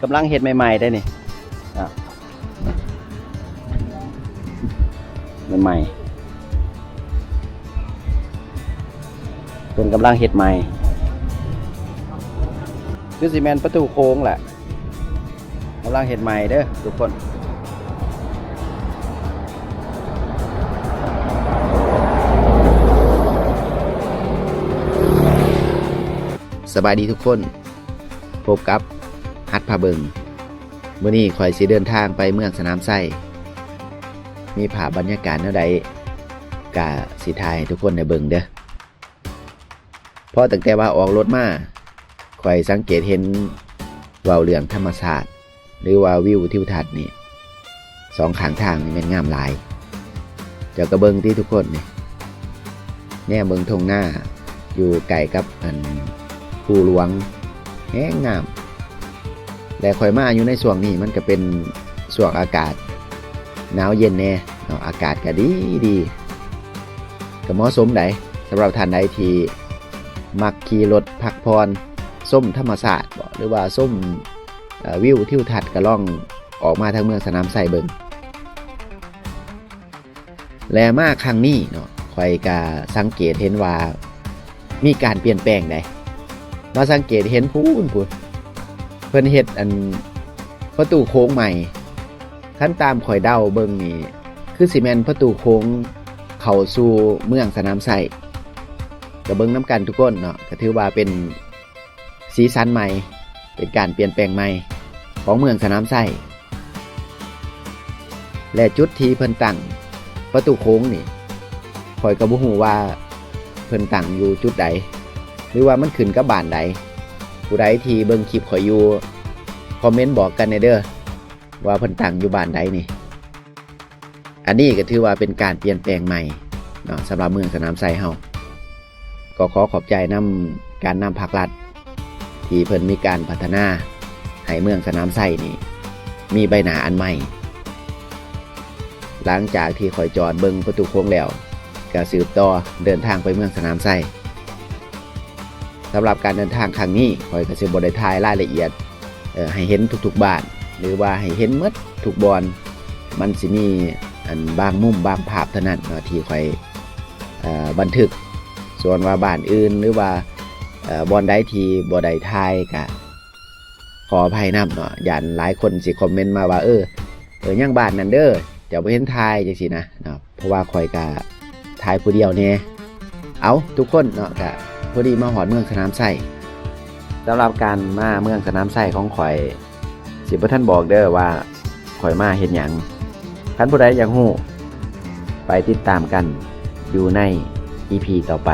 ກຳລັງເຮັດໃໝ່ໆເດ້ນີ້ ອ່ະ ໃໝ່ໆ ເພິ່ນກຳລັງເຮັດໃໝ່ ຄືຊິແມ່ນປະຕູໂຄ້ງແຫຼະ ກຳລັງເຮັດໃໝ່ເດີທຸກຄົນ. ສະບາຍດີທຸກຄົນ. ພົບກັບຮັດພາເບິ່ງ. ມື້ນີ້ຂ້ອຍຊິເດີນທາງໄປເມືອງສະໜາມໄຊ. ມີພາບບັນຍາກາດແນວໃດ ກະຊິຖ່າຍໃຫ້ທຸກຄົນໄດ້ເບິ່ງເດີ. ເພາະຕັ້ງແຕ່ວ່າອອກລົດມາ ຂ້ອຍສັງເກດເຫັນ ເວົ້າເລື່ອງທຳມະຊາດ ຫຼືວ່າວິວທິວທັດນີ້ ສອງຂ້າງທາງນີ້ແມ່ນງາມຫຼາຍ. ເຈົ້າກໍເບິ່ງຕິທຸກຄົນນີ້ ແນມເບິ່ງທົ່ງນາຢູ່ໃກ້ກັບອັນພູຫຼວງ ແຮງງາມ. ແລະ ຂ້ອຍມາຢູ່ໃນຊ່ວງນີ້ ມັນກໍເປັນຊ່ວງອາກາດໜາວເຢັນແດ່ເນາະ ອາກາດກໍດີໆ ກໍເໝາະສົມໃດ ສຳລັບທ່ານໃດທີ່ມັກຂີ່ລົດພັກຜ່ອນ ຊົມທຳມະຊາດບໍ ຫຼືວ່າຊົມ ເອີ ວິວທິວທັດ ກໍລອງອອກມາທາງເມືອງສະໜາມໄຊເບິ່ງ. ແລະ ມາຄັ້ງນີ້ເນາະ ຂ້ອຍກະສັງເກດເຫັນວ່າມີການປ່ຽນແປງໃດ໋. ມາສັງເກດເຫັນພຸ້ນ ພຸ້ນ ເພິ່ນເຮັດອັນປະຕູໂຄ້ງໃໝ່. ຄັນຕາມຂ້ອຍເດົາເບິ່ງນີ້ ຄືຊິແມ່ນປະຕູໂຄ້ງເຂົ້າສູ່ເມືອງສະໜາມໄຊ. ກະເບິ່ງນຳກັນທຸກຄົນເນາະ ກະຖືວ່າເປັນ ສີສັນໃໝ່ ເປັນການປ່ຽນແປງໃໝ່ຂອງເມືອງສະໜາມໄຊ ແລະ ຈຸດທີ່ເພິ່ນຕັ້ງປະຕູໂຄ້ງນີ້ ຂ້ອຍກໍບໍ່ຮູ້ວ່າເພິ່ນຕັ້ງຢູ່ຈຸດໃດ ຫຼືວ່າມັນຂຶ້ນກັບບ້ານໃດ. ຜູ້ໃດທີ່ເບິ່ງຄລິບຂ້ອຍຢູ່ ຄອມເມັນບອກກັນແດ່ເດີ ວ່າເພິ່ນຕັ້ງຢູ່ບ້ານໃດນີ້. ອັນນີ້ກໍຖືວ່າເປັນການປ່ຽນແປງໃໝ່ເນາະ ສຳລັບເມືອງສະໜາມໄຊເຮົາ. ກໍຂໍຂອບໃຈນຳການນຳພາກລັດ ທີ່ເພິ່ນມີການພັດທະນາໃຫ້ເມືອງສະໜາມໄຊນີ້ມີໃບໜ້າອັນໃໝ່. ຫຼັງຈາກທີ່ຂ້ອຍຈອດເບິ່ງປະຕູໂຄ້ງແລ້ວ ກໍສືບຕໍ່ເດີນທາງໄປເມືອງສະໜາມໄຊ. ສຳລັບການເດີນທາງຄັ້ງນີ້ ຂ້ອຍກໍຊິບໍ່ໄດ້ຖ່າຍລາຍລະອຽດ ເອີ ໃຫ້ເຫັນທຸກໆບ້ານ ຫຼືວ່າໃຫ້ເຫັນໝົດທຸກບ່ອນ. ມັນຊິມີອັນບາງມຸມບາງພາບເທົ່ານັ້ນເນາະ ທີ່ຂ້ອຍ ເອີ ບັນທຶກ. ສ່ວນວ່າບ້ານອື່ນ ຫຼືວ່າ ເອີ ບ່ອນໃດທີ່ບໍ່ໄດ້ຖ່າຍ ກະຂໍອະໄພນຳເນາະ. ຢ້ານຫຼາຍຄົນຊິຄອມເມັນມາວ່າ ເອີ ເອີ ຍັງບ້ານນັ້ນເດີ ເຈົ້າບໍ່ເຫັນຖ່າຍ ຈັ່ງຊີ້ນະເນາະ. ເພາະວ່າຂ້ອຍກະຖ່າຍຜູ້ດຽວແດ່. ເອົາ ທຸກຄົນເນາະ ກະພໍດີມາຮອດເມືອງສະໜາມໄຊ. ສຳລັບການມາເມືອງສະໜາມໄຊຂອງຂ້ອຍ ຊິບໍ່ທັນບອກເດີວ່າຂ້ອຍມາເຮັດຫຍັງ. ຄັນຜູ້ໃດຢາກຮູ້ ໄປຕິດຕາມກັນຢູ່ໃນອີພີຕໍ່ໄປ.